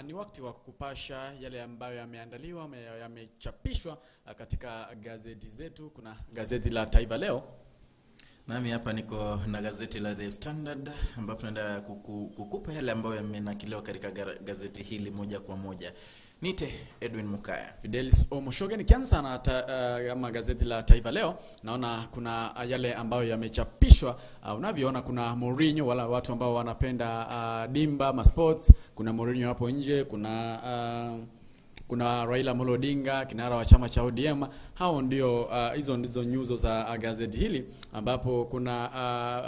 Ni wakati wa kukupasha yale ambayo yameandaliwa, yamechapishwa katika gazeti zetu. Kuna gazeti la Taifa Leo. Nami hapa niko na gazeti la The Standard ambapo naenda kukupa yale ambayo yamenakiliwa katika gazeti hili moja kwa moja. Nite Edwin Mukaya. Fidelis Omoshoge. Nikianza na ama gazeti la Taifa Leo, naona kuna yale ambayo yamechapishwa. Unavyoona kuna Mourinho, wala watu ambao wanapenda dimba ma sports, kuna Mourinho hapo nje, kuna Raila Amolo Odinga, kinara wa chama cha ODM. Hao ndio hizo ndizo nyuzo za gazeti hili, ambapo kuna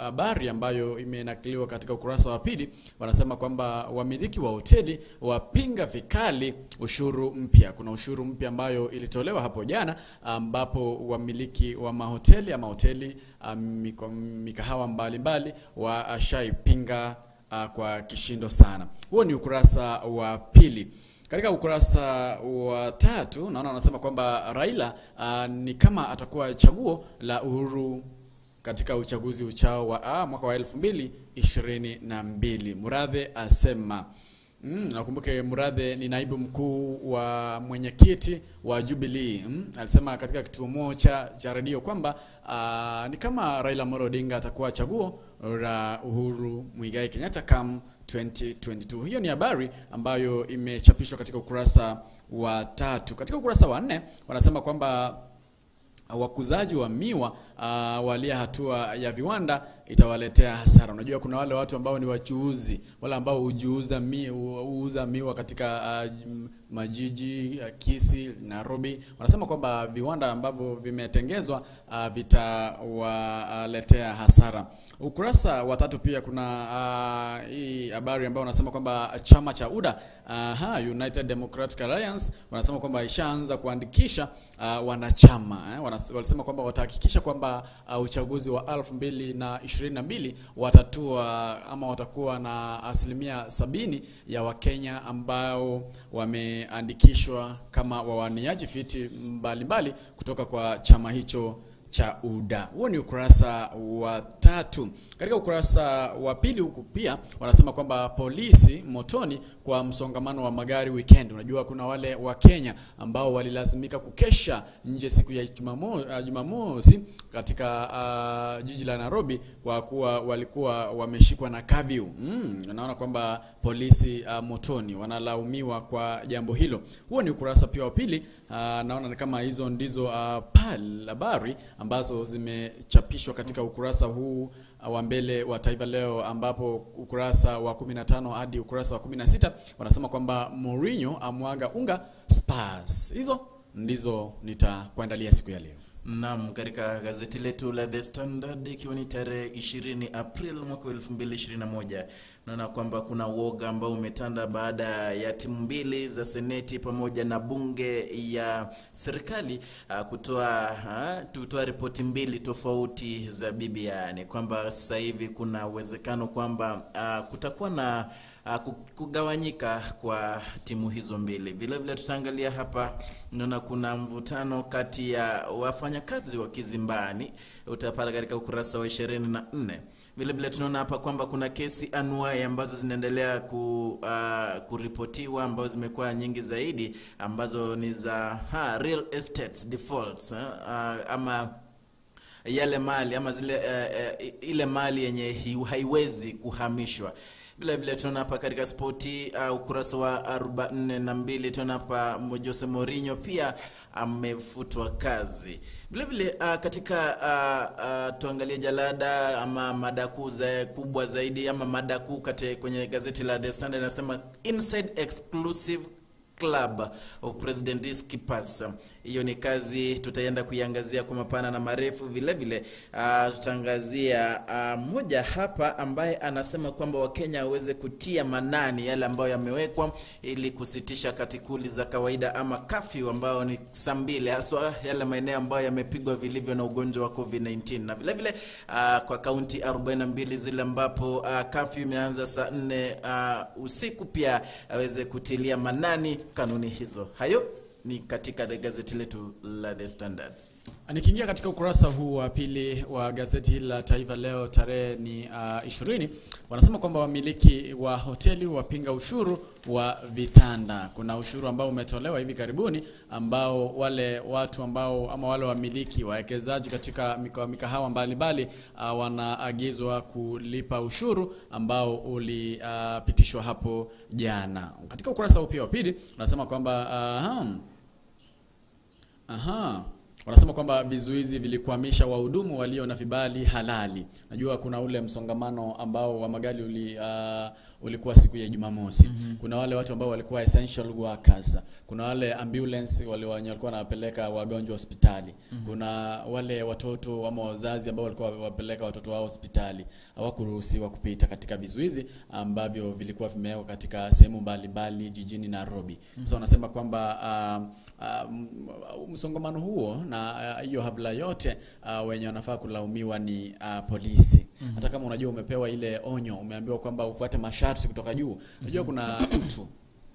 habari ambayo imenakiliwa katika ukurasa wa pili. Wanasema kwamba wamiliki wa hoteli wapinga vikali ushuru mpya. Kuna ushuru mpya ambayo ilitolewa hapo jana, ambapo wamiliki wa mahoteli ama hoteli mikahawa mbalimbali washaipinga kwa kishindo sana. Huo ni ukurasa wa pili. Katika ukurasa wa tatu naona wanasema kwamba Raila ni kama atakuwa chaguo la Uhuru katika uchaguzi uchao wa mwaka wa 2022. Murathe asema. Nakumbuke Murathe ni naibu mkuu wa mwenyekiti wa Jubilee. Alisema katika kituo moja cha redio kwamba ni kama Raila Amolo Odinga atakuwa chaguo la Uhuru Muigai Kenyatta come 2022. Hiyo ni habari ambayo imechapishwa katika ukurasa wa tatu. Katika ukurasa wa 4 wanasema kwamba wakuzaji wa miwa walia hatua ya viwanda itawaletea hasara. Unajua kuna wale watu ambao ni wachuuzi, wale ambao huuza miwa katika majiji Kisii, Nairobi. Wanasema kwamba viwanda ambavyo vimetengezwa vitawaletea hasara. Ukurasa wa tatu pia kuna hii habari ambayo wanasema kwamba chama cha UDA, United Democratic Alliance, wanasema kwamba ishaanza kuandikisha wanachama. Walisema kwamba watahakikisha kwamba uchaguzi wa 2022 watatua ama watakuwa na 70% ya Wakenya ambao wameandikishwa kama wawaniaji viti mbalimbali kutoka kwa chama hicho cha UDA. Huo ni ukurasa wa tatu. Katika ukurasa wa pili huku pia wanasema kwamba polisi motoni kwa msongamano wa magari weekend. Unajua kuna wale wa Kenya ambao walilazimika kukesha nje siku ya Jumamosi katika jiji la Nairobi kwa kuwa walikuwa wameshikwa na curfew. Naona kwamba polisi motoni wanalaumiwa kwa jambo hilo. Huo ni ukurasa pia wa pili. Naona kama hizo ndizo habari ambazo zimechapishwa katika ukurasa huu wa mbele wa Taifa Leo, ambapo ukurasa wa 15 hadi ukurasa wa 16 wanasema kwamba Mourinho amwaga unga Spurs. Hizo ndizo nitakuandalia siku ya leo. Naam, katika gazeti letu la The Standard ikiwa ni tarehe 20 April mwaka 2021, naona kwamba kuna uoga ambao umetanda baada ya timu mbili za seneti pamoja na bunge ya serikali kutoa ripoti mbili tofauti za BBI. Ni kwamba sasa hivi kuna uwezekano kwamba kutakuwa na kugawanyika kwa timu hizo mbili. Vile vile tutaangalia hapa, naona kuna mvutano kati ya wafanyakazi wa Kizimbani, utapata katika ukurasa wa 24. Vile vile tunaona hapa kwamba kuna kesi anuai ambazo zinaendelea kuripotiwa, ambazo zimekuwa nyingi zaidi, ambazo ni za real estate defaults, ama yale mali ama zile ile mali yenye haiwezi kuhamishwa. Vile vile tunaona hapa katika spoti ukurasa wa 42 tunaona hapa Jose Mourinho pia amefutwa kazi. Vile vile katika tuangalie jalada ama mada kuu kubwa zaidi ama mada kuu kwenye gazeti la The Standard inasema Inside Exclusive Club of President Keepers. Hiyo ni kazi tutaenda kuiangazia kwa mapana na marefu. Vile vile tutaangazia mmoja hapa ambaye anasema kwamba Wakenya waweze kutia manani yale ambayo yamewekwa ili kusitisha katikuli za kawaida ama curfew ambao ni saa 2, haswa yale maeneo ambayo yamepigwa vilivyo na ugonjwa wa COVID-19. Na vile vile kwa kaunti 42 zile ambapo curfew imeanza saa 4 usiku, pia aweze kutilia manani kanuni hizo. Hayo ni katika the gazeti letu la The Standard. Nikiingia katika ukurasa huu wa pili wa gazeti hili la Taifa Leo tarehe ni 20, wanasema kwamba wamiliki wa hoteli wapinga ushuru wa vitanda. Kuna ushuru ambao umetolewa hivi karibuni ambao wale watu ambao ama wale wamiliki wawekezaji katika mikahawa mbalimbali wanaagizwa kulipa ushuru ambao ulipitishwa hapo jana. Katika ukurasa huu pia wa pili wanasema kwamba wanasema kwamba vizuizi vilikwamisha wahudumu walio na vibali halali. Najua kuna ule msongamano ambao wa magari ulikuwa siku ya Jumamosi. Kuna wale watu ambao walikuwa essential workers. Kuna wale ambulance wale walikuwa wanapeleka wagonjwa hospitali. Kuna wale watoto ama wazazi ambao walikuwa wapeleka watoto wao hospitali. Hawakuruhusiwa kupita katika vizuizi ambavyo vilikuwa vimewekwa katika sehemu mbalimbali jijini Nairobi. Sasa wanasema kwamba msongamano huo na hiyo habla yote wenye wanafaa kulaumiwa ni polisi. Hata kama unajua umepewa ile onyo, umeambiwa kwamba ufuate masharti kutoka juu. Unajua kuna utu.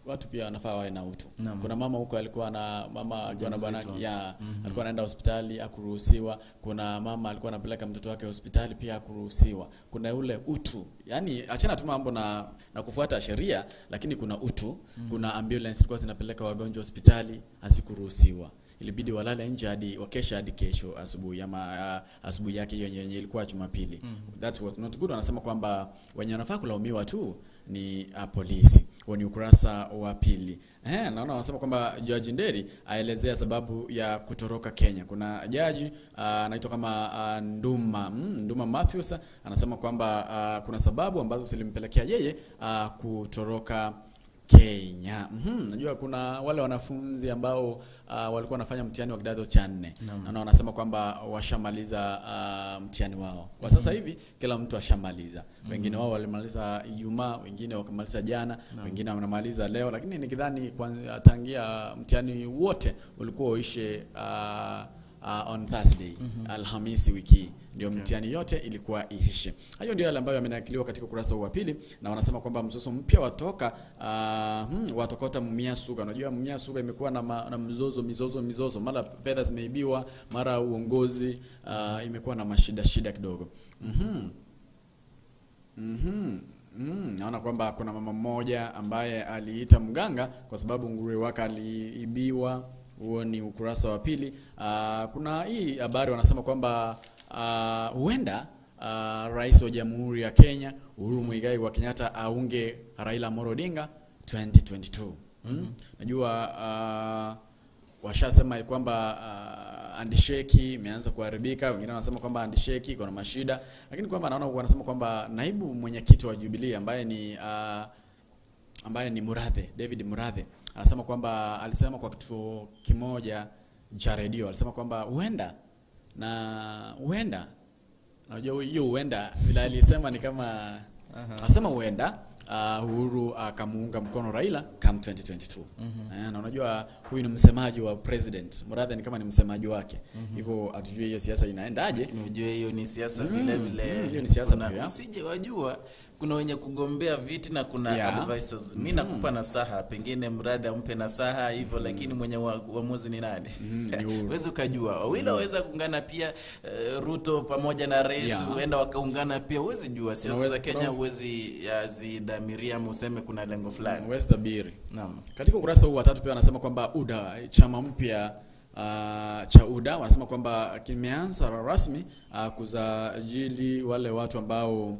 Watu pia wanafaa wawe na utu. Kuna mama huko alikuwa na mama akiwa na bwana ya alikuwa anaenda hospitali hakuruhusiwa. Kuna mama alikuwa anapeleka mtoto wake hospitali pia hakuruhusiwa. Kuna ule utu. Yaani achana tu mambo na kufuata sheria, lakini kuna utu. Kuna ambulance ilikuwa zinapeleka wagonjwa hospitali hasikuruhusiwa. Ilibidi walale nje hadi wakesha hadi kesho asubuhi ama asubuhi yake hiyo yenye ilikuwa Jumapili. That's what not good. Wanasema kwamba wenye wanafaa kulaumiwa tu ni polisi. Huo ni ukurasa wa pili. Naona wanasema kwamba Jaji Nderi aelezea sababu ya kutoroka Kenya. Kuna jaji anaitwa kama Nduma, Nduma Matthews anasema kwamba kuna sababu ambazo zilimpelekea yeye kutoroka Kenya. Najua kuna wale wanafunzi ambao walikuwa wanafanya mtihani wa kidato cha 4. Na wanasema kwamba washamaliza mtihani wao. Kwa sasa hivi kila mtu ashamaliza. Wengine wao walimaliza Ijumaa, wengine wakamaliza jana, wengine wanamaliza leo, lakini nikidhani tangia mtihani wote ulikuwa uishe on Thursday, Alhamisi wiki ndio mtihani yote ilikuwa iishe. Hayo ndio yale ambayo yamenakiliwa katika ukurasa wa pili, na wanasema kwamba mzozo mpya watoka watokota Mumia Sugar. Unajua Mumia Sugar imekuwa na mizozo, mara fedha zimeibiwa, mara uongozi imekuwa na mashida kidogo. Naona kwamba kuna mama mmoja ambaye aliita mganga kwa sababu nguruwe wake aliibiwa. Huo ni ukurasa wa pili. Kuna hii habari wanasema kwamba huenda Rais wa Jamhuri ya Kenya Uhuru Muigai wa Kenyatta aunge Raila Amolo Odinga 2022. Najua washasema kwamba handshake imeanza kuharibika, wengine wanasema kwamba handshake iko na mashida, lakini kwamba naona wanasema kwamba naibu mwenyekiti wa Jubilee ambaye ni Murathe, David Murathe, anasema kwamba alisema kwa kituo kimoja cha redio, alisema kwamba huenda unajua hiyo huenda vile alisema ni kama anasema huenda Uhuru akamuunga mkono Raila come 2022. Na unajua huyu ni msemaji wa president. Murathe ni kama ni msemaji wake. Hivyo hatujui hiyo siasa inaendaje. Unajua hiyo ni siasa vile vile. Hiyo ni siasa pia. Usije wajua kuna wenye kugombea viti na kuna advisors. Mimi nakupa nasaha, pengine Murathe ampe nasaha hivyo, lakini mwenye uamuzi ni nani? Uweze ukajua. Wawili waweza kuungana pia, Ruto pamoja na rais huenda wakaungana pia, uwezi jua. Siasa za Kenya uwezi zidhamiria useme kuna lengo fulani. Uwezi tabiri. Naam. Katika ukurasa huu wa 3 pia wanasema kwamba UDA, chama mpya cha UDA, wanasema kwamba kimeanza rasmi kusajili wale watu ambao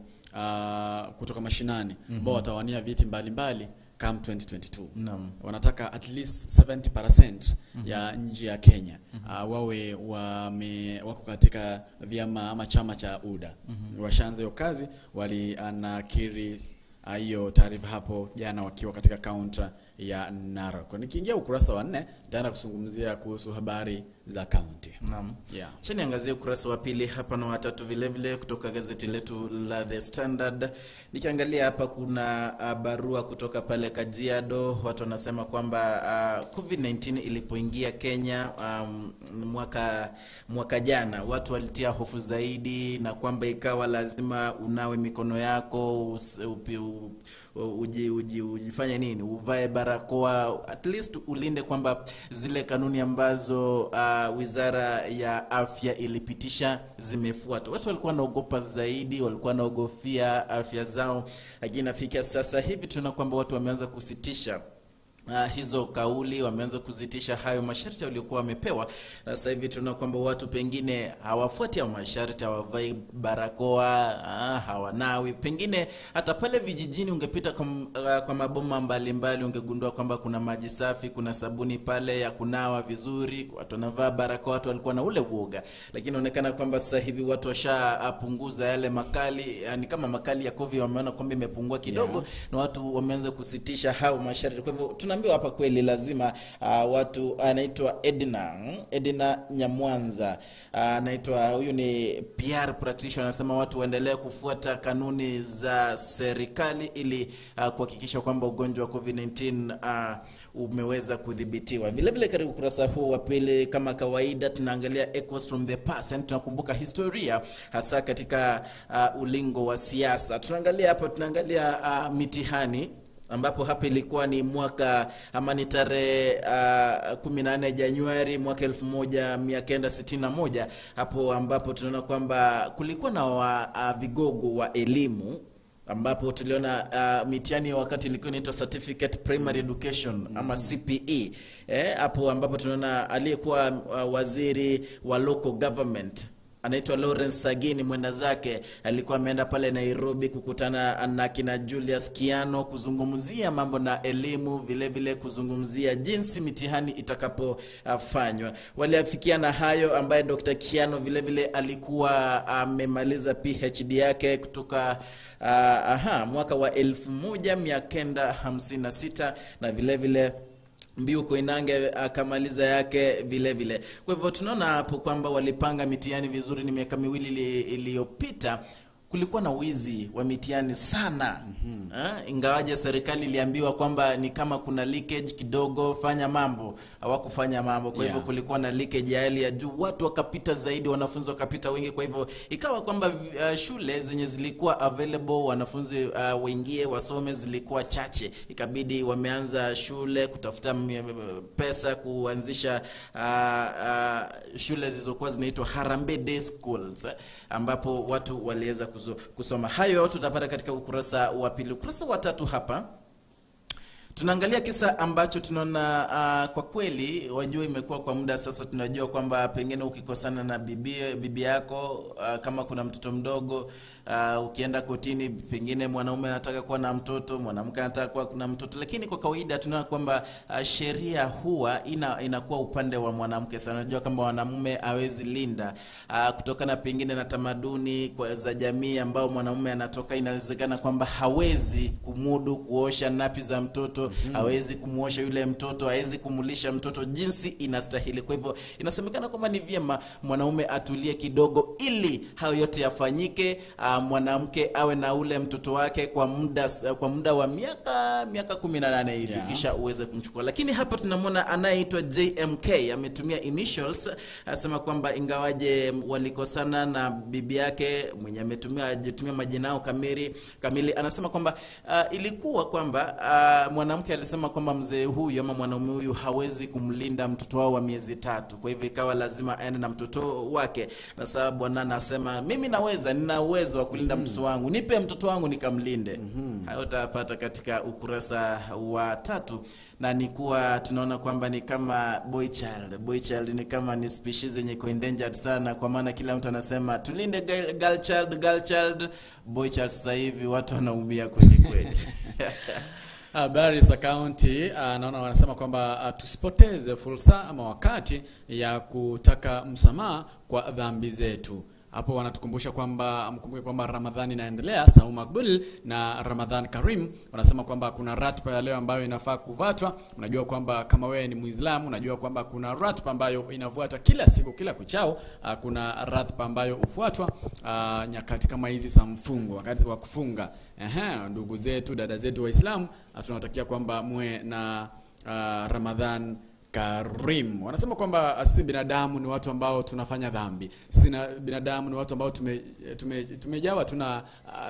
kutoka mashinani ambao watawania viti mbalimbali come 2022. Naam. Wanataka at least 70% ya nchi ya Kenya wawe wako katika vyama ama chama cha UDA. Washaanza hiyo kazi, walianakiri hiyo taarifa hapo jana wakiwa katika kaunta ya Narok. Nikiingia ukurasa wa 4 nitaenda kuzungumzia kuhusu habari za kaunti. Naam. Acha niangazie ukurasa wa pili hapa na watatu vile vile kutoka gazeti letu la The Standard. Nikiangalia hapa kuna barua kutoka pale Kajiado. Watu wanasema kwamba COVID-19 ilipoingia Kenya mwaka jana watu walitia hofu zaidi, na kwamba ikawa lazima unawe mikono yako, ujifanye nini, uvae barakoa. barakoa, at least ulinde kwamba zile kanuni ambazo Wizara ya Afya ilipitisha zimefuatwa. Watu walikuwa wanaogopa zaidi, walikuwa wanaogofia afya zao, lakini nafikia sasa hivi tunaona kwamba watu wameanza kusitisha hizo kauli, wameanza kuzitisha hayo masharti waliokuwa wamepewa, na sasa hivi tunaona kwamba watu pengine hawafuati hayo masharti, hawavai barakoa, hawanawi. Pengine hata pale vijijini ungepita kwa maboma mbalimbali ungegundua kwamba kuna maji safi, kuna sabuni pale ya kunawa vizuri, watu wanavaa barakoa, watu walikuwa na ule uoga. Lakini inaonekana kwamba sasa hivi watu washapunguza yale makali, yani kama makali ya COVID wameona kwamba imepungua kidogo, na watu wameanza kusitisha hayo masharti. Kwa hivyo tunaambiwa hapa kweli lazima watu, anaitwa Edna Nyamwanza, anaitwa huyu ni PR practitioner, anasema watu waendelee kufuata kanuni za serikali ili kuhakikisha kwamba ugonjwa wa COVID-19 umeweza kudhibitiwa. Vile vile katika ukurasa huu wa pili kama kawaida tunaangalia echoes from the past, yani tunakumbuka historia hasa katika ulingo wa siasa. Tunaangalia hapa, tunaangalia mitihani, ambapo hapa ilikuwa ni mwaka ama ni tarehe 14 Januari mwaka 1961, hapo ambapo tunaona kwamba kulikuwa na vigogo wa elimu, ambapo tuliona mitihani wakati ilikuwa inaitwa Certificate Primary Education ama CPE, hapo ambapo tunaona aliyekuwa waziri wa local government anaitwa Lawrence Sagini mwenda zake alikuwa ameenda pale Nairobi kukutana na kina Julius Kiano kuzungumzia mambo na elimu, vile vile kuzungumzia jinsi mitihani itakapofanywa. Waliafikiana hayo, ambaye Dr. Kiano vile vile alikuwa amemaliza PhD yake kutoka mwaka wa 1956 na vile vile Mbiu Koinange akamaliza yake vile vile. Kwa hivyo tunaona hapo kwamba walipanga mitihani vizuri. Ni miaka miwili iliyopita kulikuwa na wizi wa mitihani sana. Ingawaje serikali iliambiwa kwamba ni kama kuna leakage kidogo, fanya mambo, hawakufanya mambo. Kwa hivyo kulikuwa na leakage ya hali ya juu, watu wakapita zaidi, wanafunzi wakapita wengi. Kwa hivyo ikawa kwamba shule zenye zilikuwa available wanafunzi waingie wasome zilikuwa chache. Ikabidi wameanza shule kutafuta pesa kuanzisha shule zilizokuwa zinaitwa Harambee Day Schools, ambapo watu waliweza kusoma. Hayo tutapata katika ukurasa wa pili. Ukurasa wa tatu hapa tunaangalia kisa ambacho tunaona kwa kweli wajua imekuwa kwa muda sasa. Tunajua kwamba pengine ukikosana na bibi yako, kama kuna mtoto mdogo, ukienda kotini pengine mwanaume anataka kuwa na mtoto, mwanamke anataka kuwa na mtoto, lakini kwa kawaida tunaona kwamba sheria huwa inakuwa upande wa mwanamke sana. Unajua kwamba mwanamume hawezi linda kutokana pengine na tamaduni za jamii ambao mwanamume anatoka, inawezekana kwamba hawezi kumudu kuosha napi za mtoto, hawezi kumuosha yule mtoto, hawezi kumulisha mtoto jinsi inastahili. Kwa hivyo inasemekana kwamba ni vyema mwanaume atulie kidogo ili hayo yote yafanyike, mwanamke awe na ule mtoto wake kwa muda wa miaka 18 hivi, kisha uweze kumchukua. Lakini hapa tunamwona anayeitwa JMK ametumia initials, asema kwamba ingawaje walikosana na bibi yake mwenye ametumia majina yao kamili, anasema kwamba ilikuwa kwamba mwanamke alisema kwamba mzee huyu ama mwanaume huyu hawezi kumlinda mtoto wao wa miezi 3. Kwa hivyo ikawa lazima aende na mtoto wake, na sababu bwana anasema mimi naweza, nina uwezo wa kulinda mtoto wangu, nipe mtoto wangu nikamlinde. Hayo utapata katika ukurasa wa 3. Na ni kuwa tunaona kwamba ni kama boy child. Boy child ni kama ni species yenye iko endangered sana, kwa maana kila mtu anasema tulinde girl child, girl child, boy child. Sasa hivi watu wanaumia kweli kweli. Habari za kaunti, naona wanasema kwamba tusipoteze fursa ama wakati ya kutaka msamaha kwa dhambi zetu. Hapo wanatukumbusha kwamba mkumbuke kwamba Ramadhani inaendelea, Saumu Makbul na Ramadhan Karim. Wanasema kwamba kuna ratiba ya leo ambayo inafaa kufuatwa. Unajua kwamba kama wewe ni Muislamu unajua kwamba kuna ratiba ambayo inafuatwa kila siku, kila kuchao. Kuna ratiba ambayo hufuatwa nyakati kama hizi za mfungo, wakati wa kufunga. Ndugu zetu, dada zetu Waislamu, tunawatakia kwamba muwe na Ramadhan Karim. Wanasema kwamba si binadamu ni watu ambao tunafanya dhambi. Sina binadamu ni watu ambao tumejawa tuna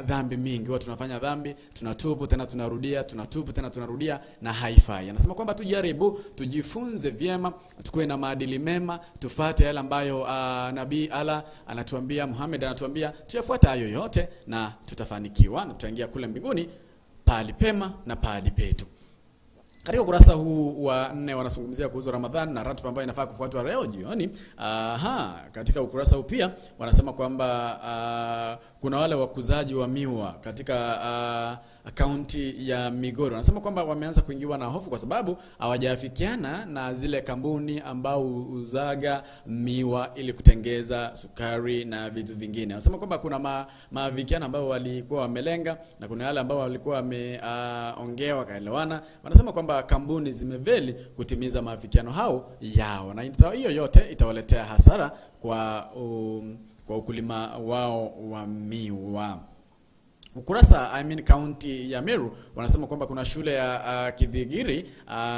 dhambi mingi. Watu tunafanya dhambi, tunatubu tena tunarudia, tunatubu tena tunarudia na haifai. Anasema kwamba tujaribu, tujifunze vyema, tukue na maadili mema, tufuate yale ambayo Nabii Allah anatuambia, Muhammad anatuambia, tuyafuate hayo yote na tutafanikiwa na tutaingia kule mbinguni pahali pema na pahali petu. Katika ukurasa huu wa 4 wanazungumzia kuhusu Ramadhan na ratiba ambayo inafaa kufuatwa leo jioni. Katika ukurasa huu pia wanasema kwamba kuna wale wakuzaji wa miwa katika kaunti ya Migori. Wanasema kwamba wameanza kuingiwa na hofu kwa sababu hawajafikiana na zile kampuni ambao uzaga miwa ili kutengeza sukari na vitu vingine. Wanasema kwamba kuna maafikiano ambao walikuwa wamelenga na kuna wale ambao walikuwa wameongea wakaelewana. Wanasema kwamba kampuni zimeveli kutimiza maafikiano hao yao, na hiyo yote itawaletea hasara kwa ukulima wao wa miwa. Ukurasa kaunti ya Meru wanasema kwamba kuna shule ya Kithigiri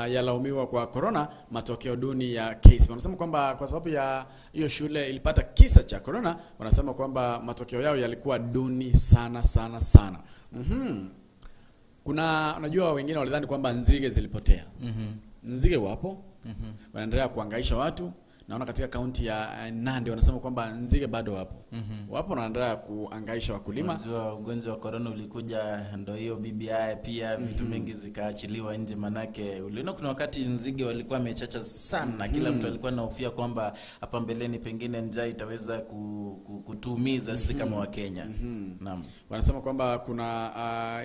yalaumiwa kwa corona, matokeo duni ya kesi. Wanasema kwamba kwa sababu ya hiyo shule ilipata kisa cha corona, wanasema kwamba matokeo yao yalikuwa duni sana sana sana. Kuna unajua wengine walidhani kwamba nzige zilipotea. Nzige wapo. Wanaendelea kuhangaisha watu. Naona katika kaunti ya Nandi wanasema kwamba nzige bado wapo. Wapo wanaendelea kuhangaisha wakulima. Unajua ugonjwa wa corona ulikuja, ndio hiyo BBI pia vitu mingi zikaachiliwa nje, manake uliona kuna wakati nzige walikuwa wamechacha sana. Kila mtu alikuwa anahofia kwamba hapa mbeleni pengine njaa itaweza kutuumiza sisi kama Wakenya. Naam. Wanasema kwamba kuna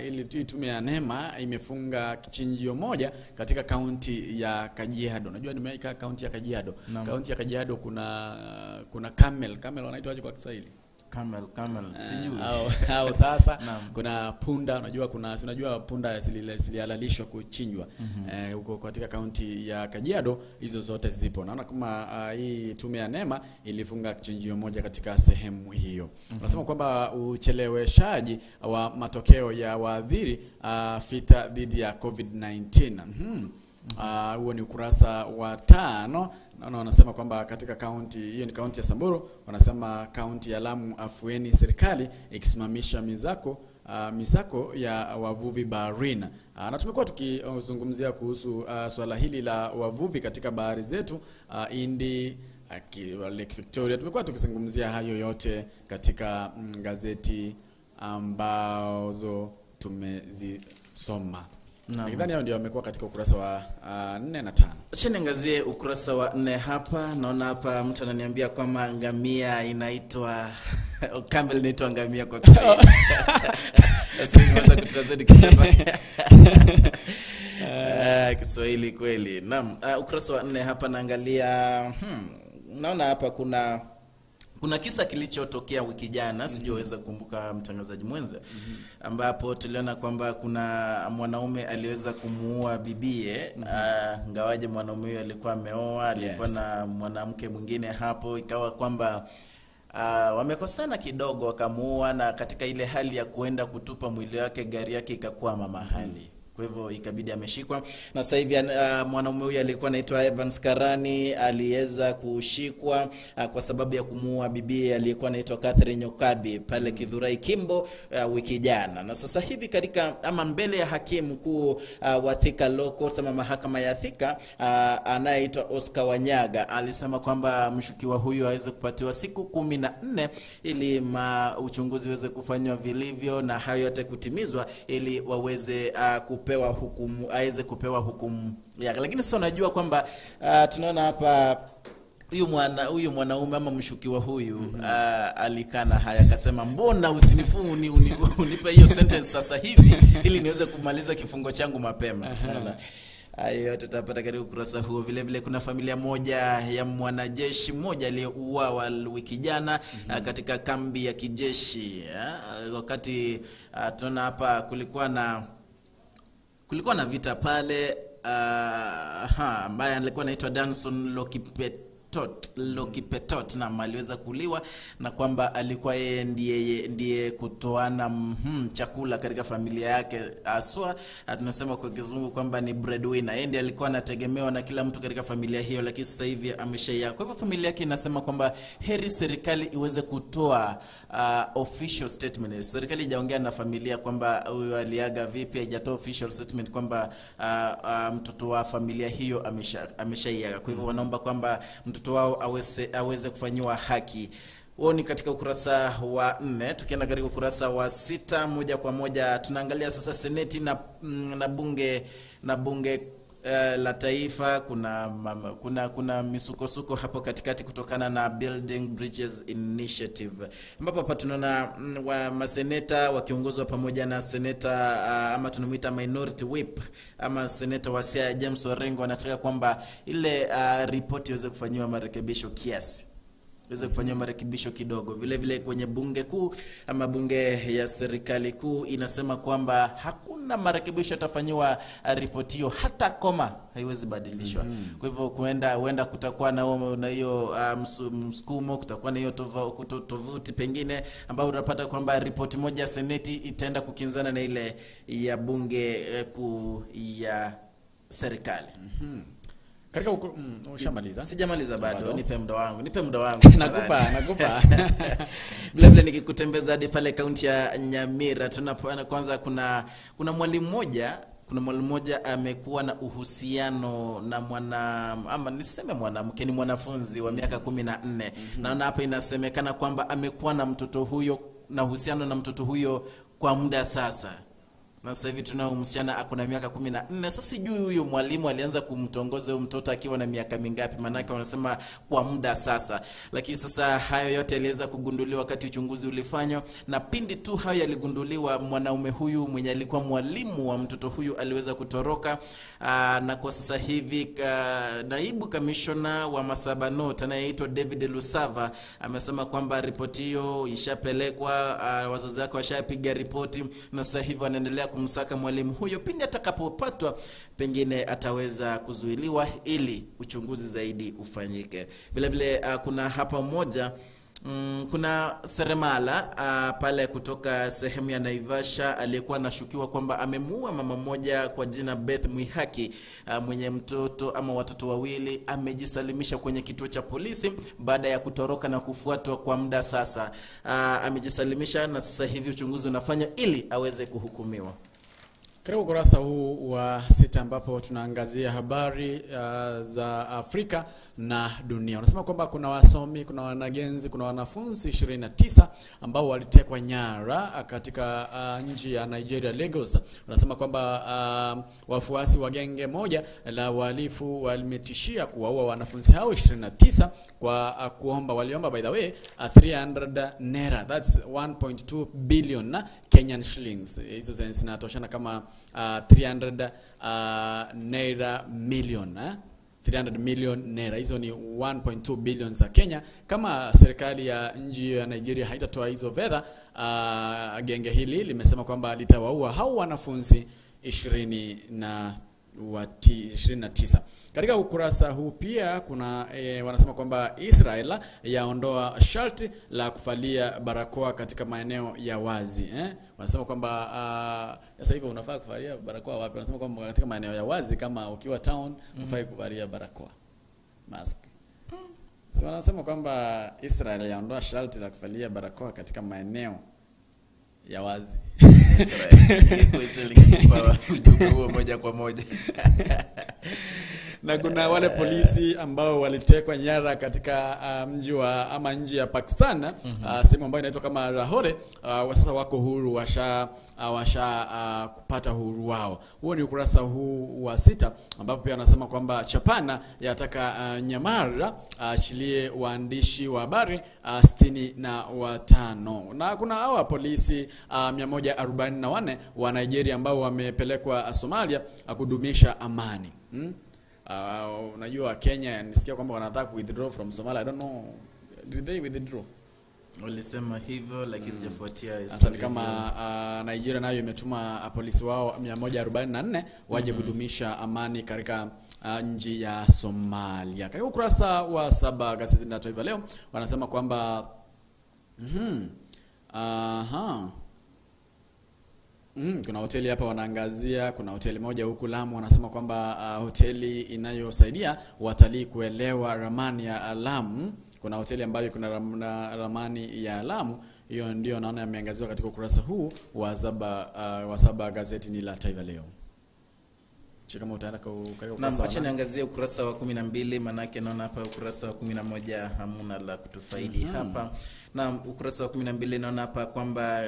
ili tume ya NEMA imefunga kichinjio moja katika kaunti ya Kajiado. Unajua nimeika kaunti ya Kajiado. Kaunti ya Kajiado kuna camel. Camel wanaitwaje kwa Kiswahili? Camel sijui. Au sasa kuna punda, unajua kuna unajua punda zilihalalishwa kuchinjwa. Huko katika kaunti ya Kajiado hizo zote zipo. Naona kama hii tume ya NEMA ilifunga kichinjio moja katika sehemu hiyo. Wanasema kwamba ucheleweshaji wa matokeo ya waadhiri vita dhidi ya COVID-19. Huo ni ukurasa wa 5. Naona wanasema kwamba katika kaunti hiyo ni kaunti ya Samburu, wanasema kaunti ya Lamu afueni serikali ikisimamisha misako ya wavuvi baharini. Na tumekuwa tukizungumzia kuhusu swala hili la wavuvi katika bahari zetu, Hindi, Lake Victoria. Tumekuwa tukizungumzia hayo yote katika gazeti ambazo tumezisoma. Nadhani hao ndio wamekuwa katika ukurasa wa 4 na 5. Acha niangazie ukurasa wa 4 hapa. Naona hapa mtu ananiambia kwamba ngamia inaitwa camel inaitwa ngamia kwa Kiswahili. Sasa niweza kutranslate kisema Kiswahili kweli. Naam, ukurasa wa 4 hapa naangalia naona hapa kuna kisa kilichotokea wiki jana, sijaweza kukumbuka mtangazaji mwenza, ambapo tuliona kwamba kuna mwanaume aliweza kumuua bibie, ngawaje mwanaume huyo alikuwa ameoa, alikuwa na mwanamke mwingine hapo, ikawa kwamba wamekosana kidogo wakamuua, na katika ile hali ya kuenda kutupa mwili wake gari yake ikakwama mahali. Kwa hivyo ikabidi ameshikwa. Na sasa hivi mwanaume huyu alikuwa anaitwa Evans Karani aliweza kushikwa kwa sababu ya kumuua bibi aliyekuwa anaitwa Catherine Nyokabi pale Kithurai Kimbo wiki jana. Na sasa hivi katika ama mbele ya hakimu mkuu wa Thika Law Court ama mahakama ya Thika anayeitwa Oscar Wanyaga alisema kwamba mshukiwa huyu aweze kupatiwa siku 14 ili uchunguzi uweze kufanywa vilivyo na hayo yote kutimizwa ili waweze kupewa hukumu, aweze kupewa hukumu yake. Lakini sasa unajua kwamba tunaona hapa huyu mwanaume ama mshukiwa huyu alikana haya, akasema mbona usinifuni unipe hiyo sentence sasa hivi ili niweze kumaliza kifungo changu mapema. Hayo tutapata katika ukurasa huo. Vile vile kuna familia moja ya mwanajeshi mmoja aliyeuawa wiki jana katika kambi ya kijeshi. Wakati tunaona hapa kulikuwa na vita pale, ambaye alikuwa anaitwa Danson Lokipetot na aliweza kuuliwa, na kwamba alikuwa yeye ndiye kutoana chakula katika familia yake haswa, tunasema kwa kizungu kwamba ni breadwinner. Yeye ndiye alikuwa anategemewa na kila mtu katika familia hiyo, lakini sasa hivi ameshaiaga. Kwa hivyo familia yake inasema kwamba heri serikali iweze kutoa official statement. Serikali haijaongea na familia kwamba huyo aliaga vipi, haijatoa official statement kwamba mtoto wa familia hiyo ameshaiaga. Kwa hivyo wanaomba kwamba mtoto wao aweze kufanyiwa haki. Huo ni katika ukurasa wa 4. Tukienda katika ukurasa wa 6 moja kwa moja tunaangalia sasa seneti na bunge la taifa. Kuna misukosuko hapo katikati kutokana na Building Bridges Initiative, ambapo hapa tunaona wa maseneta wakiongozwa pamoja na seneta ama tunamuita minority whip ama seneta wa Siaya James Orengo, anataka kwamba ile ripoti iweze kufanyiwa marekebisho kiasi, iweze kufanyiwa marekebisho kidogo. Vile vile kwenye bunge kuu ama bunge ya serikali kuu inasema kwamba hakuna marekebisho yatafanyiwa ripoti hiyo, hata koma haiwezi badilishwa. Kwa hivyo huenda kutakuwa na hiyo msukumo, kutakuwa na hiyo tovuti pengine ambapo unapata kwamba ripoti moja ya seneti itaenda kukinzana na ile ya bunge kuu ya serikali. Katika ushamaliza? Sijamaliza bado, nipe muda wangu. Nakupa. Vile vile nikikutembeza hadi pale kaunti ya Nyamira, tunapoona kwanza kuna mwalimu mmoja amekuwa na uhusiano na mwanamke, ni mwanafunzi wa miaka 14. Naona hapa inasemekana kwamba amekuwa na mtoto huyo na uhusiano na mtoto huyo kwa muda sasa. Na sasa hivi tunao msichana ako na miaka 14. Sasa sijui huyo mwalimu alianza kumtongoza huyo mtoto akiwa na miaka mingapi, maana wanasema kwa muda sasa. Lakini sasa hayo yote yaliweza kugunduliwa wakati uchunguzi ulifanywa, na pindi tu hayo yaligunduliwa, mwanaume huyu mwenye alikuwa mwalimu wa mtoto huyu aliweza kutoroka. Na kwa sasa hivi naibu kamishona wa Masabanot anayeitwa David Lusava amesema kwamba ripoti hiyo ishapelekwa, wazazi wake washapiga ripoti, na sasa hivi wanaendelea kumsaka mwalimu huyo. Pindi atakapopatwa pengine ataweza kuzuiliwa ili uchunguzi zaidi ufanyike. Vile vile kuna hapa moja, kuna seremala pale kutoka sehemu ya Naivasha aliyekuwa anashukiwa kwamba amemuua mama mmoja kwa jina Beth Mwihaki, mwenye mtoto ama watoto wawili, amejisalimisha kwenye kituo cha polisi baada ya kutoroka na kufuatwa kwa muda sasa. Amejisalimisha na sasa hivi uchunguzi unafanywa ili aweze kuhukumiwa. Katika ukurasa huu wa 6 ambapo tunaangazia habari za Afrika na dunia, unasema kwamba kuna wasomi, kuna wanagenzi, kuna wanafunzi 29 ambao walitekwa nyara katika nchi ya Nigeria, Lagos. Unasema kwamba wafuasi wa genge moja la wahalifu walimetishia kuwaua wanafunzi hao 29 kwa kuomba, waliomba by the way 300 naira, that's 1.2 billion Kenyan shillings. Hizo zinatoshana kama 300 naira million, 300 million naira. Hizo ni 1.2 billion za Kenya. Kama serikali ya nchi ya Nigeria haitatoa hizo fedha, genge hili limesema kwamba litawaua hao wanafunzi 29. Katika ukurasa huu pia kuna wanasema kwamba Israel yaondoa sharti la kuvalia barakoa katika maeneo ya wazi. Wanasema kwamba sasa hivi unafaa kuvalia barakoa wapi? Wanasema kwamba katika maeneo ya wazi kama ukiwa town unafaa kuvalia barakoa, mask. So wanasema kwamba Israel yaondoa sharti la kuvalia barakoa katika maeneo ya wazi. Moja kwa moja. Na kuna wale polisi ambao walitekwa nyara katika mji wa ama nchi ya Pakistan, sehemu ambayo inaitwa kama Lahore, sasa wako huru, washa kupata huru wao. Huo ni ukurasa huu wa 6 ambapo pia anasema kwamba Chapana yataka Nyamara achilie waandishi wa habari 65. Na kuna hawa polisi 144 wa Nigeria ambao wamepelekwa Somalia kudumisha amani. Unajua Kenya nisikia kwamba wanataka withdraw from Somalia. I don't know, did they withdraw? Walisema hivyo lakini sijafuatia. Sasa ni kama Nigeria nayo imetuma polisi wao 144 waje kudumisha amani katika nchi ya Somalia. Katika ukurasa wa 7 gazeti la Taifa Leo wanasema kwamba kuna hoteli hapa wanaangazia. Kuna hoteli moja huku Lamu wanasema kwamba hoteli inayosaidia watalii kuelewa ramani ya Lamu. Kuna hoteli ambayo kuna ramani ya Lamu. Hiyo ndio naona yameangaziwa katika ukurasa huu wa 7 gazeti ni la Taifa Leo. Kama utaenda kwa ukurasa. Acha niangazie ukurasa wa 12, manake naona hapa ukurasa wa 11 hamuna la kutufaidi hapa. Na ukurasa wa 12 naona hapa kwamba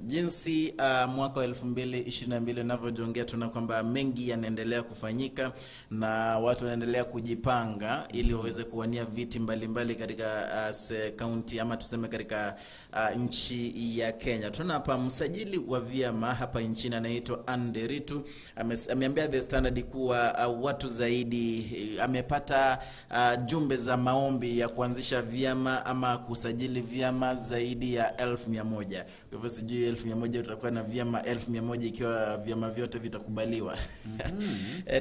jinsi mwaka wa 2022 unavyojongea, tunaona kwamba mengi yanaendelea kufanyika na watu wanaendelea kujipanga ili waweze kuwania viti mbalimbali katika kaunti ama tuseme katika nchi ya Kenya. Tunaona hapa msajili wa vyama hapa nchini anaitwa Anderitu ameambia The Standard kuwa watu zaidi amepata jumbe za maombi ya kuanzisha vyama ama kusajili vyama zaidi ya 100,000. Kwa hivyo sijui 100,000 tutakuwa na vyama 100,000 ikiwa vyama vyote vitakubaliwa.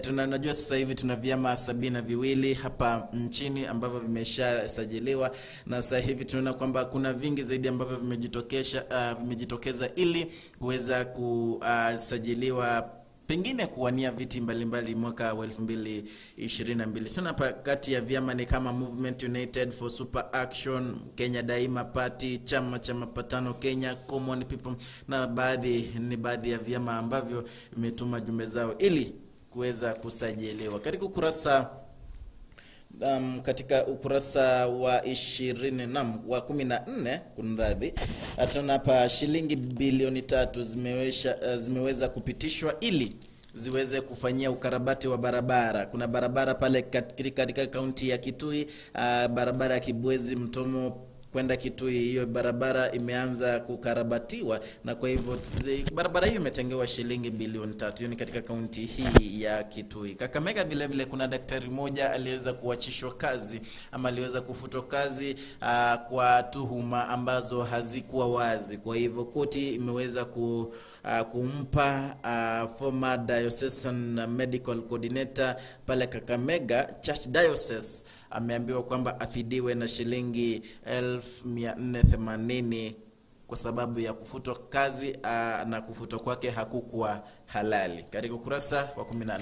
Tunajua sasa hivi tuna vyama 72 hapa nchini ambavyo vimeshasajiliwa, na sasa hivi tunaona kwamba kuna vingi zaidi ambavyo vimejitokeza ili kuweza kusajiliwa, pengine kuwania viti mbalimbali mwaka wa 2022. Tuna hapa kati ya vyama ni kama Movement United for Super Action, Kenya Daima Party, Chama cha Mapatano Kenya, Common People, na baadhi ya vyama ambavyo vimetuma jumbe zao ili kuweza kusajiliwa. Katika ukurasa katika ukurasa wa 14 kunradhi, tunaona hapa shilingi bilioni 3 zimeweza kupitishwa ili ziweze kufanyia ukarabati wa barabara. Kuna barabara pale katika kaunti ya Kitui, barabara ya Kibwezi Mtomo kwenda Kitui. Hiyo barabara imeanza kukarabatiwa, na kwa hivyo barabara hiyo imetengewa shilingi bilioni 3. Hiyo ni katika kaunti hii ya Kitui. Kakamega vile vile kuna daktari mmoja aliweza kuachishwa kazi ama aliweza kufutwa kazi kwa tuhuma ambazo hazikuwa wazi. Kwa hivyo koti imeweza kumpa former diocesan medical coordinator pale Kakamega Church Diocese, ameambiwa kwamba afidiwe na shilingi 480,000 kwa sababu ya kufutwa kazi na kufutwa kwake hakukuwa halali. Katika ukurasa wa 14.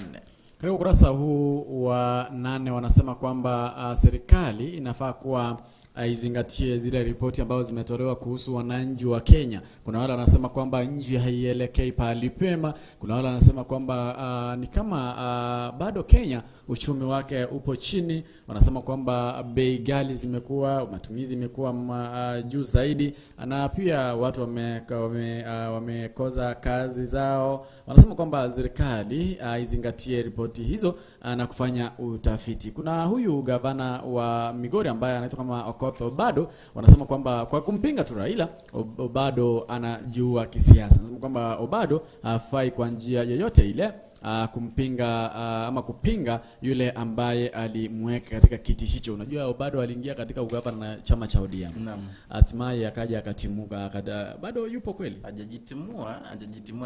Katika ukurasa huu wa 8 wanasema kwamba serikali inafaa kuwa izingatie zile ripoti ambazo zimetolewa kuhusu wananchi wa Kenya. Kuna wale wanasema kwamba nchi haielekei pahali pema. Kuna wale wanasema kwamba ni kama bado Kenya uchumi wake upo chini. Wanasema kwamba bei ghali zimekuwa, matumizi imekuwa juu zaidi, na pia watu wamekosa kazi zao. Wanasema kwamba serikali izingatie ripoti hizo na kufanya utafiti. Kuna huyu gavana wa Migori ambaye anaitwa kama Okoth Obado, wanasema kwamba kwa kumpinga tu Raila, Obado anajua kisiasa. Wanasema kwamba Obado hafai kwa njia yoyote ile kumpinga ama kupinga yule ambaye alimweka katika kiti hicho. Unajua Obado aliingia katika ugavana na chama cha ODM. Naam. Hatimaye akaja akatimuka, bado yupo kweli? Hajajitimua,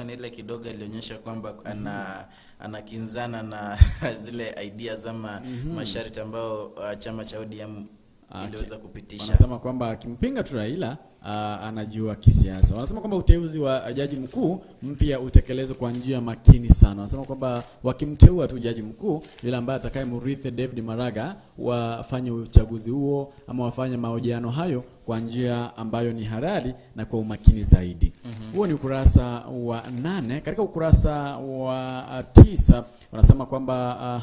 ni ile kidogo alionyesha kwamba anakinzana na zile ideas ama masharti ambayo chama cha ODM iliweza kupitisha. Wanasema kwamba akimpinga tu Raila anajua kisiasa. Wanasema kwamba uteuzi wa jaji mkuu mpya utekelezwe kwa njia makini sana. Wanasema kwamba wakimteua tu jaji mkuu yule ambaye atakayemrithi David Maraga, wafanye uchaguzi huo ama wafanye mahojiano hayo kwa njia ambayo ni halali na kwa umakini zaidi. Huo ni ukurasa wa 8. Katika ukurasa wa 9 wanasema kwamba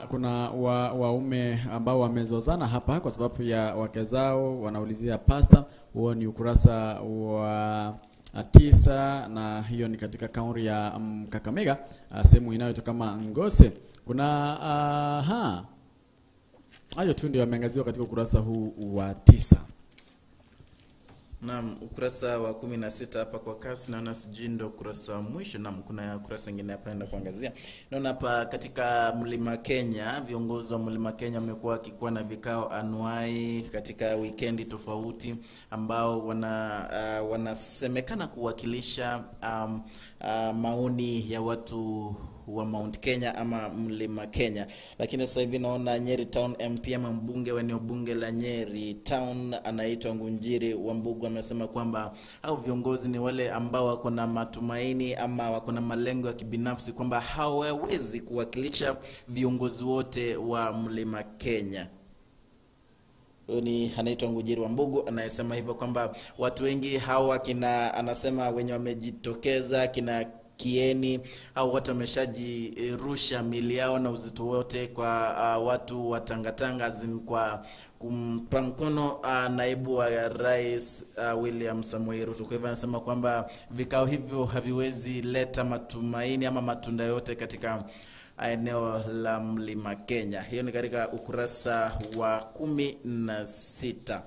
kuna waume ambao wamezozana hapa kwa sababu ya wake zao, wanaulizia pasta. Huo ni ukurasa wa 9, na hiyo ni katika kaunti ya Kakamega, sehemu inayoitwa kama Ngose. Kuna hayo tu ndio yameangaziwa katika ukurasa huu wa 9. Naam, ukurasa wa 16 hapa kwa kasi naona sijui ndio ukurasa wa mwisho. Naam, kuna ukurasa mwingine hapa naenda kuangazia. Naona hapa katika Mlima Kenya, viongozi wa Mlima Kenya wamekuwa wakikuwa na vikao anuai katika wikendi tofauti, ambao wanasemekana kuwakilisha maoni ya watu wa Mount Kenya ama Mlima Kenya. Lakini sasa hivi naona Nyeri Town MP ama mbunge wa eneo bunge la Nyeri Town anaitwa Ngunjiri Wambugu amesema kwamba hao viongozi ni wale ambao wako na matumaini ama wako na malengo ya kibinafsi, kwamba hawawezi kuwakilisha viongozi wote wa Mlima Kenya. Ni anaitwa Ngunjiri Wambugu anayesema hivyo kwamba watu wengi hawa kina, anasema wenye wamejitokeza kina Kieni au watu wameshajirusha mili yao na uzito wote kwa watu wa Tangatanga kwa kumpa mkono naibu wa rais William Samoei Ruto. Kwa hivyo anasema kwamba vikao hivyo haviwezi leta matumaini ama matunda yote katika eneo la Mlima Kenya. Hiyo ni katika ukurasa wa 16.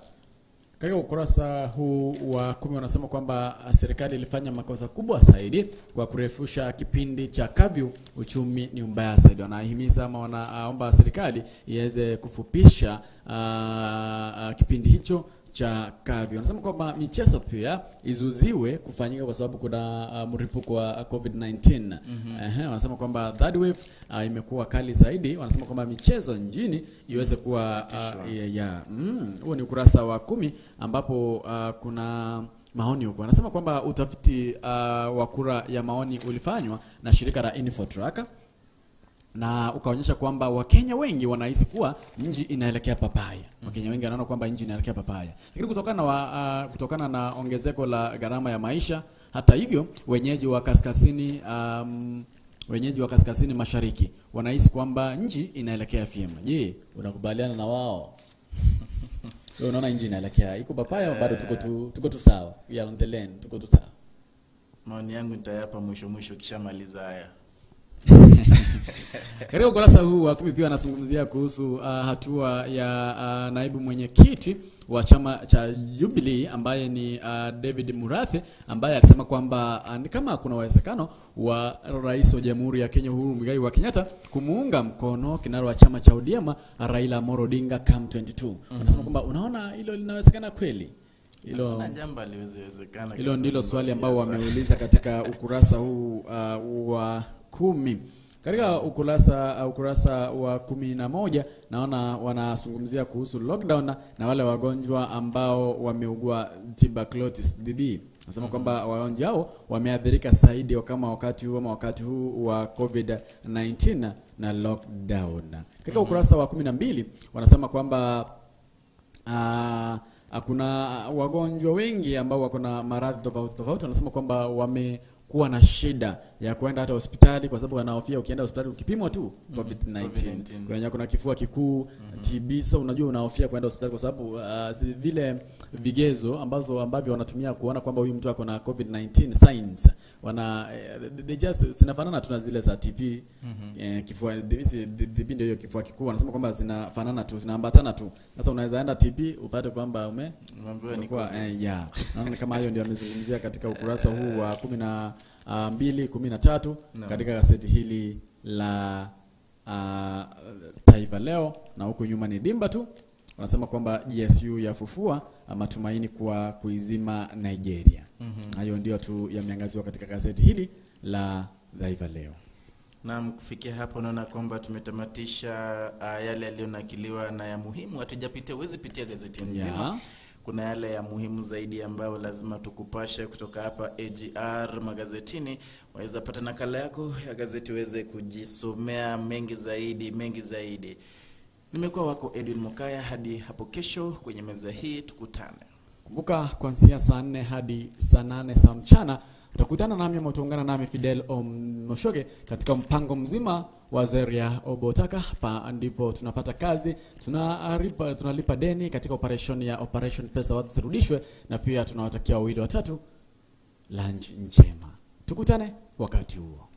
Katika ukurasa huu wa 10 wanasema kwamba serikali ilifanya makosa kubwa zaidi kwa kurefusha kipindi cha kafyu, uchumi ni mbaya zaidi. Wanahimiza ama wanaomba serikali iweze kufupisha kipindi hicho cha kafyu. Wanasema kwamba michezo pia izuziwe kufanyika kwa sababu kuna mlipuko wa COVID-19. Wanasema kwamba third wave imekuwa kali zaidi. Wanasema kwamba michezo nchini iweze kuwa Huo ni ukurasa wa 10 ambapo kuna maoni huko. Wanasema kwamba utafiti wa kura ya maoni ulifanywa na shirika la Infotrack na ukaonyesha kwamba Wakenya wengi wanahisi kuwa nchi inaelekea papaya. Wakenya wengi wanaona kwamba nchi inaelekea papaya. Lakini kutokana na ongezeko la gharama ya maisha, hata hivyo wenyeji wa kaskazini mashariki wanahisi kwamba nchi inaelekea vyema. Je, unakubaliana na wao? Wewe unaona nchi inaelekea iko papaya bado tuko tu sawa? We are on the lane, tuko tu sawa. Maoni yangu nitayapa mwisho kishamaliza haya. Katika ukurasa huu wa 10 pia anazungumzia kuhusu hatua ya naibu mwenyekiti wa chama cha Jubilee ambaye ni David Murathe, ambaye alisema kwamba ni kama kuna uwezekano wa rais wa Jamhuri ya Kenya Uhuru Muigai wa Kenyatta kumuunga mkono kinara wa chama cha ODM Raila Amolo Odinga come 22. Anasema kwamba unaona hilo linawezekana kweli? Hilo jambo haliwezekana. Hilo ndilo swali ambao wameuliza katika ukurasa huu wa 10. Katika ukurasa wa 11 naona wanazungumzia kuhusu lockdown na wale wagonjwa ambao wameugua tuberculosis DD. Nasema kwamba wagonjwa hao wameathirika zaidi kama wakati huu ama wakati huu wa COVID-19 na lockdown. Katika ukurasa wa 12 wanasema kwamba kuna wagonjwa wengi ambao wako na maradhi tofauti tofauti. Wanasema kwamba wamekuwa na shida ya kwenda hata hospitali kwa sababu wanahofia ukienda hospitali ukipimwa tu COVID-19. Kuna kifua kikuu, TB. Sasa unajua unahofia kwenda hospitali kwa sababu vile vigezo ambavyo wanatumia kuona kwamba huyu mtu ako na COVID-19 signs, wana they just zinafanana tu na zile za TB. Kifua TB ndio hiyo kifua kikuu. Wanasema kwamba zinafanana tu, zinaambatana tu. Sasa unaweza enda TB upate kwamba umekuwa Naona kama hayo ndio amezungumzia katika ukurasa huu wa 12, 13 katika gazeti hili la Taifa Leo. Na huko nyuma ni dimba tu. Wanasema kwamba GSU yafufua matumaini kwa kuizima Nigeria. Hayo ndio tu yameangaziwa katika gazeti hili la Taifa Leo. Naam, kufikia hapo naona kwamba tumetamatisha yale yaliyonakiliwa na ya muhimu. Hatujapitia, huwezi pitia gazeti nzima. Kuna yale ya muhimu zaidi ambayo lazima tukupashe kutoka hapa AGR magazetini. Waweza pata nakala yako ya gazeti uweze kujisomea mengi zaidi. Nimekuwa wako Edwin Mokaya, hadi hapo kesho kwenye meza hii tukutane. Kumbuka kuanzia saa 4 hadi saa 8 saa mchana utakutana nami ama utaungana nami Fidel Omoshoge katika mpango mzima wa Zeria Obotaka. Hapa ndipo tunapata kazi, tunalipa deni katika operation ya Operation Pesa Watu Zirudishwe, na pia tunawatakia wawili watatu lunch njema. Tukutane wakati huo.